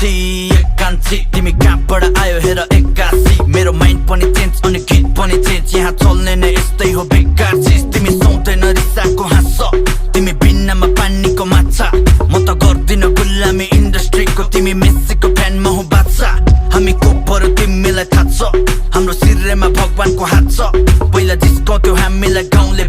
कान्छी कान्छी तिमी कहाँबाट आयो हेर एक्कासी मेरो माइन्ड पनि चेन्ज अनि गीत पनि चेन्ज यहाँ चल्ने नै यस्तै हो बेकार चिज तिमी सुन्दैन रिसाको हाँस तिमी बिन्नामा पानीको माछा म त गर्दिन गुलामी इन्डस्ट्रीको तिमी मेस्सीको फ्यान म हुँ बादशाह हामी को पऱ्यो तिमीलाई थाहा छ हाम्रो शिरमा भगवानको हात छ पहिला जिस्काउँथ्यो हामीलाई गाउँले